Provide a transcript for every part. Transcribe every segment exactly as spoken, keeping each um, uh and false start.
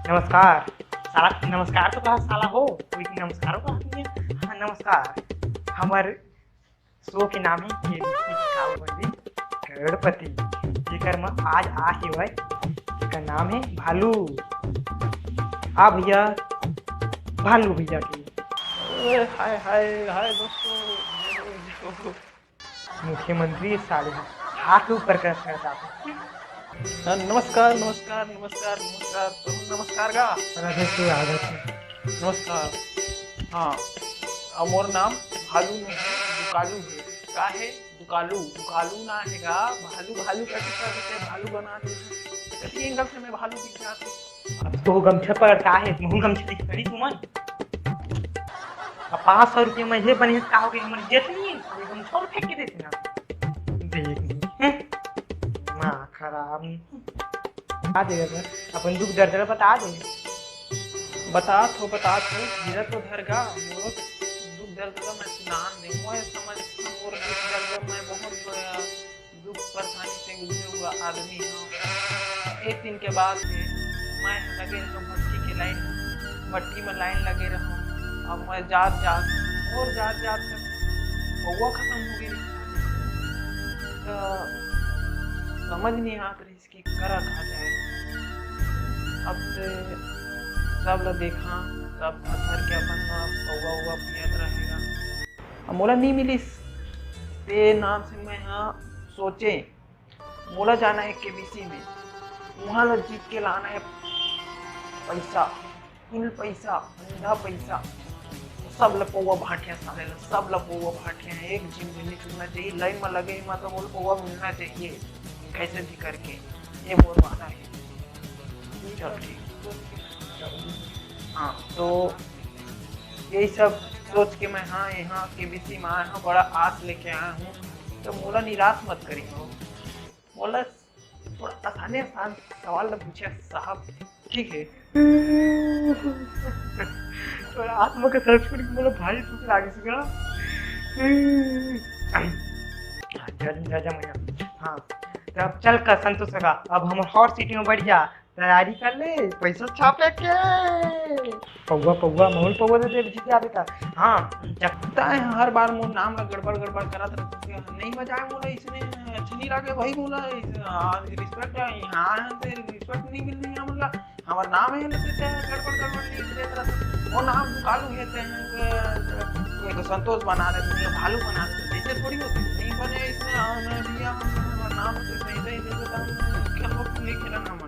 नमस्कार। साला, नमस्कार तो कहा साला हो, कोई नमस्कारो कहा नहीं है। हाँ, नमस्कार। हमर शो के नाम है केबीसी काबू बंदी करोड़पति, जेकर म आज आ के भाई, जेकर नाम है भालू। आ भैया, भालू भैया के। अरे हाय, हाय, हाय दोस्तों। मुख्यमंत्री साले हाथ ऊपर कर, कर जाते। हाँ, नमस्कार, नमस्कार, नमस्कार, नमस्कार, तुम नमस्कार गा। राधे श्री राधे श्री। नमस्कार। हाँ, अब मोर नाम भालू नहीं है, दुकालू है। का है? दुकालू, दुकालू ना है गा, भालू, भालू कैसे कर देते हैं, भालू बना देते हैं। कैसी एंगल से मैं भालू दिख जाते? अब तो गमछा पकड़ का है, मुँह गमछा दिख पड़ी तुमन। अब पाँच सौ रुपये में ये बने का हो गई, हमारी इज्जत नहीं है, ये गमछा और फेंक के देते ना। देख नहीं। हैं? दिमाग खराब। बता दे अगर अपन दुख दर्द ला बता दे। बतात हो, बतात हो, धीरज तो धर गा, मोरो दुख दर्द ला मैं सुनान दे, मोए समझ, मोर दुख दर्द ला मैं बहुत, अ, दुख परेशानी से गुजरे हुआ आदमी हूँ। एक दिन के बाद में मैं लगे रहो भट्टी के लाइन, भट्टी में लाइन लगे रहो। अब मैं जात जात और जात जात तक पौवा खत्म हो गई। तो समझ नहीं आत रही कि करा खा जाए। अब से सब ला देखा, सब घर के अपन ला पौवा उवा पियत रहेगा। अब मोला नहीं मिलिस, ते नाम से मैं हाँ सोचे, मोला जाना है केबीसी में, वहाँ ला जीत के लाना है पैसा, फुल पैसा, अंधा पैसा। सब ला पौवा भाटिया साले ला, सब ला पौवा भाटिया, एक झिन भी नहीं चुकना चाहिए। लाइन में लगे ही मत, बोल पौवा मिलना चाहिए कैसे भी करके, ये मोर वादा है। चल ठीक। हाँ, तो यही सब सोच के मैं हाँ यहाँ केबीसी में आया हूँ, बड़ा आस लेके आया हूँ, तो मोला निराश मत करियो। मोला थोड़ा आसाने आसान सवाल ला पूछे साहब, ठीक है? थोड़ा आत्मा का तरफ छोड़ के बोला भाई, तू लागे सुगा। जा, जा, जा, मैं। हाँ, तो अब चल कर संतोष का, अब हम हॉट सीट में बैठ जा, तैयारी कर ले, पैसा छापे के। पौवा, पौवा, मोल पौवा दे दे, जीत जाबे का। हाँ, जब तैं हर बार मोर नाम ला गड़बड़, गड़बड़ करत रहते, नहीं मजा आए मोला, इसने अच्छा नहीं लगे भाई मोला, इस, आ, रिस्पेक्ट है, यहाँ आए हैं तो रिस्पेक्ट नहीं मिल रही है मोला, हमार नाम है ना, तो तैं गड़बड़, गड़बड़ नहीं देत रहते, वो नाम दुकालू है, तैं, अ, संतोष बना रहे, भालू बना रहे, ऐसे थोड़ी होते, नहीं बने इसमें, आ, मैं भैया, हम, हमार नाम तो सही, सही दे देता हूँ, खेल वक्त नहीं खेलन हमन।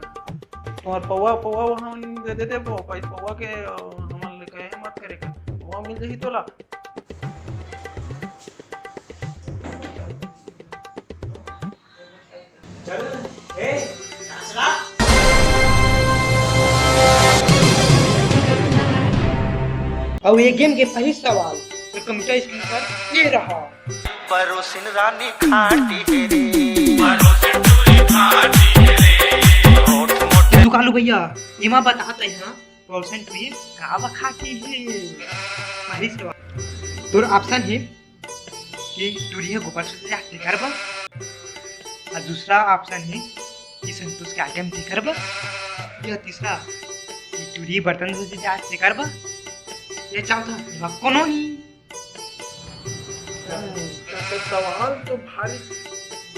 तुम्हार पौवा, पौवा वहाँ दे देते, पौ-, पै-, पौवा के, अ, हमन ले कहे मत करे कर। पौवा मिल जाही तोला। चल, ए, नाचला। अउ ये गेम के पहली सवाल तो कंप्यूटर स्क्रीन पर ये रहा। परोसिन रानी खाटी हे रे। परोसिन टूरी खाटी हे रे। होठ मोटे। दुकालू भैया, एमा बतात हे ना, परोसिन टूरी काबर खाटी हे? पहली सवाल। तोर ऑप्शन हे कि टूरी ह गोबर से जात तेकर बर, अउ दूसरा ऑप्शन हे कि संतोष के आइटम तेकर बर, या तीसरा कि टूरी बर्तन धोए जात तेकर बर, या चौथा एमा कोनो नहीं। तो सवाल तो भारी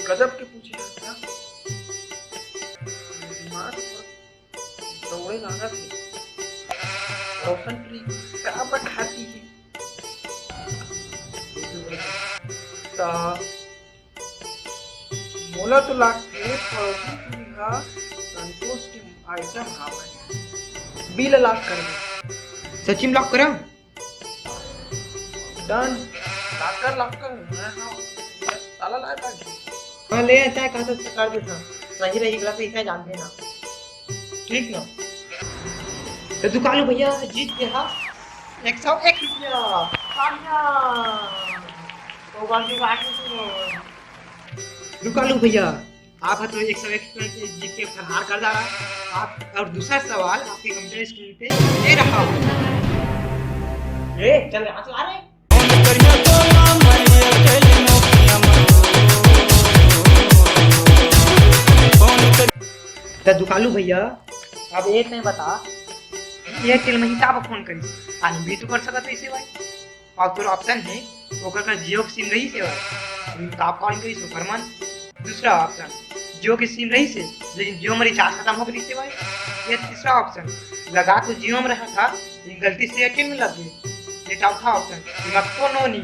गजब के पूछे हे ना। दिमाग थोड़ा दौड़े लागत हे। रोशन ट्री का बखाती है। ता मोला तो लागथे पड़ोसी टूरी हा संतोष के आइटम हावय। बी ला लॉक कर दे। सचिन लॉक करा। डन। लॉक कर, लॉक कर। मैं हाँ, ताला लाए था। हाँ, ले आता है, कहा तो कर देता। सही रही, गलत रही, क्या जानते ना। ठीक ना? तो दुकालू भैया जीत गया हा एक सौ एक रुपया। तालियां। तो बाकी बाकी सुनो। दुकालू भैया, आप ह तो एक सौ एक रुपया के जीत के फरार कर जा रहा। आप, और दूसरा सवाल आपके कंप्यूटर स्क्रीन पे दे रहा हूँ। ए, चल रहा, चला रहे। त दुकालू भैया, अब ये तय बता, एयरटेल में ही काबर फोन करिस? आदमी भी तो कर सकत रहिस हे भाई। अउ तोर ऑप्शन हे, ओकर कर जियो के सिम रहिस हे भाई, लेकिन काबर कॉल करिस ओकर मन? दूसरा ऑप्शन, जियो के सिम रहिस हे, लेकिन जियो में रिचार्ज खतम हो गइस हे भाई। ये तीसरा ऑप्शन, लगा तो जियो में रहा था, लेकिन गलती से एयरटेल में लग गे। ये चौथा ऑप्शन, एमा कोनो नहीं।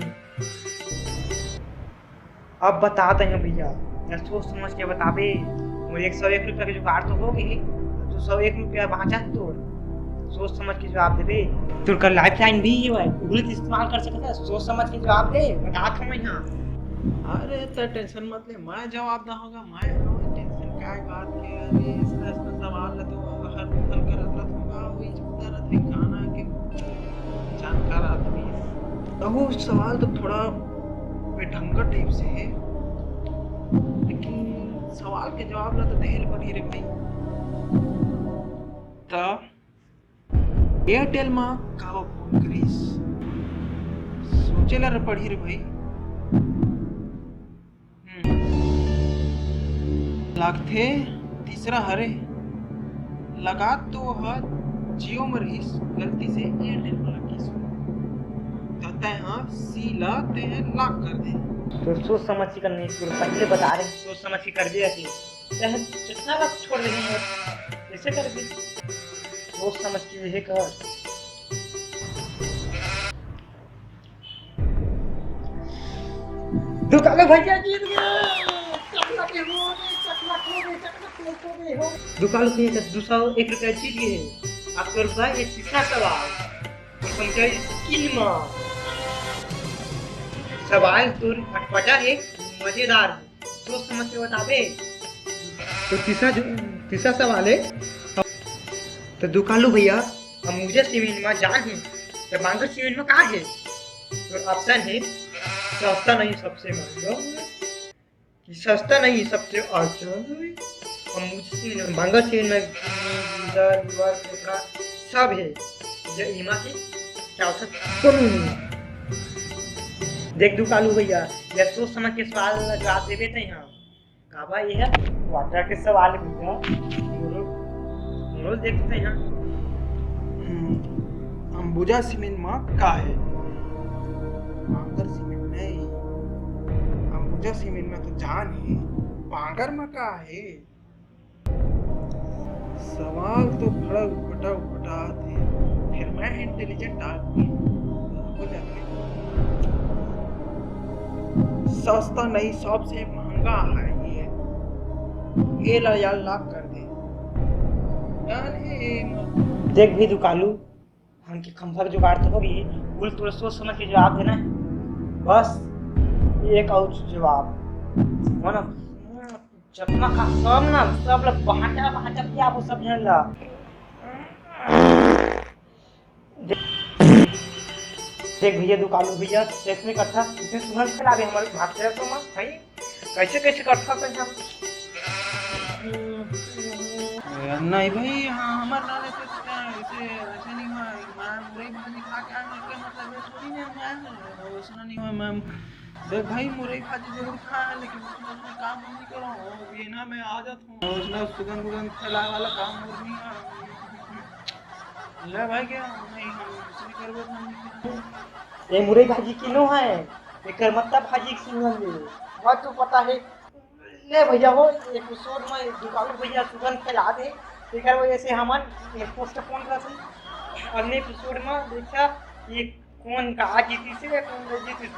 अब बता तैं भैया, यार सोच समझ के बताबे। मोर एक सौ एक रुपया के जुगाड़ तो हो गे, अब दू सौ एक रुपया बाँचा तोर। सोच समझ के जवाब देबे। तोर कर लाइफलाइन भी हे भाई, Google के इस्तेमाल कर सकत हस। सोच समझ के जवाब दे, बतात हँव मैं हा। अरे त टेंशन मत ले, मैं जवाब दहूँ गा, मैं हँव, टेंशन काय बात के। अरे अइसना अइसना सवाल ला तो हर हर करत रथों गा, वही चलता रथे खाना के जानकार आदमी। तहूँ सवाल तो थोड़ा बेढंगा टाइप से हे, लेकिन सवाल के जवाब ला तो देहे ल पड़ही रे भाई। त एयरटेल मा काबर फोन करिस, सोचे ला पड़ही रे भाई। हम्म। लागथे तीसरा हरे। लगा तो ह जियो म रहिस, गलती से एयरटेल म लग गिस। त तैं ह सी ला तैं ह लॉक कर दे। तोर सोच समझ के करना हे, तोर पहले बता रहे, सोच समझ के कर दे। अभी तैं ह चश्मा ला छोड़ दे, ऐसे कर दे। सोच समझ के ये कर। दुकालू भैया जीत गए। चकना के हो रे, चकना के हो रे, चकना के हो रे हो। दुकालू भैया का दू सौ एक रुपया जीत गए। अब तोर भाई एक तीसरा सवाल। तो पंचायत स्कीम। सवाल तोर अटपटा हे, मजेदार हे। सोच समझ के बताबे। तो तीसरा जो, तीसरा सवाल हे, तो दुकालू भैया, अंबुजा सीमेंट में जान हे, तो बांगर सीमेंट में का हे? तो ऑप्शन हे, सस्ता नहीं सबसे महंगा, कि सस्ता नहीं सबसे अच्छा हे। अंबुजा सीमेंट में, बांगर सीमेंट में गीजर, लीवर, कपड़ा सब हे, जो इमा के क्या होता कोनो नहीं। देख दुकालू भैया, ये सोच समझ के सवाल ला जवाब देबे तैं हा। काबर ये हे? वाटर के सवाल हे भैया। मोरो, मोरो देखते हैं। हम्म, अंबुजा सीमेंट मा का हे? बांगर सीमेंट नहीं। अंबुजा सीमेंट मा तो जान हे। बांगर मा का हे? सवाल तो बड़ा उटपटा उटपटा आथे, फेर मैं इंटेलिजेंट आदमी हो जाथे। सस्ता नहीं, सबसे महंगा हे ये, ये ला यार लॉक कर दे। जान हे मत। देख भी दुकालू, हमके खंभा के जुगाड़ तो होगे, कुल तोला सोच समझ के जवाब देना हे। बस एक अउ जवाब, हो ना? चकमा का सब ना, सब ला बांटा, बांटा दिया वो सब झन ला। देख भैया, दुकालू भैया, अइसने करथा, अइसने सुगंध फैलाबे हमर भाग के रसों में, भाई। कइसे, कइसे करथा तैं हा? ए, नहीं भाई, हाँ, हमर ना लेते तो क्या, ऐसे, ऐसे नहीं हुआ। मैं मुरई भाजी खा के आया, इसका मतलब ये थोड़ी नहीं हुआ है, वैसना नहीं हुआ। मैं, देख भाई, मुरई भाजी जरूर खाया है, लेकिन उसमें, उसमें काम नहीं करो, वो भी ना, मैं आ जाता हूँ, उसमें सुगंध वुगंध फैलाए वाला काम और नहीं है। ले भाई, क्या नहीं, हम कुछ नहीं करबे, हम नहीं करबे। ये मुरई भाजी किलो है, एकर मतलब भाजी के सुगंध है, बात तो पता है। ले भैया हो, एपिसोड में दुकालू भैया सुगंध फैला दे, तेकर वजह से हमन पोस्टपोन करत हन। अगले एपिसोड में देखा ये कौन का जीती से या कौन नहीं जीती से।